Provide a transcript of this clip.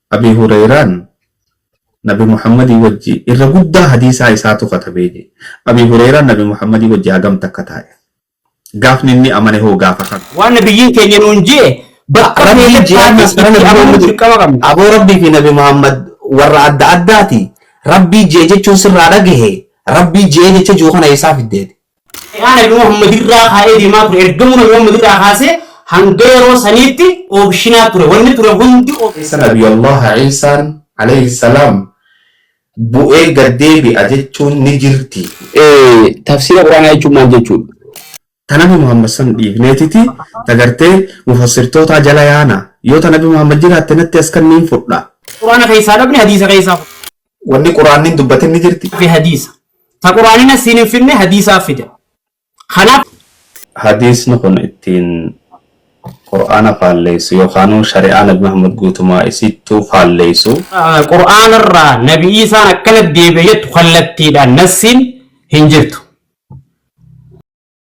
Abii Hureyraan Nabi Muhammadii wajji irra guddaa hadiisaa isaatu katabee jee. Abii Hureyraan Nabi Muhammadii wajji hagam takka taa'e? Gaafni inni amane hoo gaafa kami? Waan nabiyyiin keenya nuun je'e bakka Rabbiin feetetti ji'aan taate masqala itti Nabi amanuu Muhammad dirqama qabna. Aboo Rabbii fi Nabi Muhammad warra adda addaati. Rabbii ji'e jechuun sirraa dhagahe Rabbii ji'e jecha ji'u kana eessaa fiddeeti? Shari'aa Nabi Muhammad irraa kaa'ee deemaa ture. Ergamuu Nabi Muhammad irraa kaasee hanga yeroo saniitti oopshinaa ture. Wanni ture hundi Keessa Nabiyallah Iisaan alayhi salaam bu'ee gad deebi'a jechuun ni jirti. Tafsiira Qur'aanaa jechuun maal jechuudha? Ta Nabi Muhammad san dhiifneetiti ta gartee mufassirtootaa jala yaana. Yoo ta Nabi Muhammad jiraatte natti as kanniin fudha. Qur'aana keessaa dhabne hadiisa keessaa fudha. Wanni Qur'aanni hin dubbatin ni jirti. Fi hadiisa. Ta Qur'aanni nassiin hin fidne hadiisaa fida. Kanaaf. Hadiisni kun ittiin Qur'aana faalleessu yookaanuu shari'aa Nabi Muhammad guutumaa isiittuu faalleessu. Qur'aanarraa Nabi Iisaan akkana deebi'e jettu kallattiidhaan nassiin hin jirtu.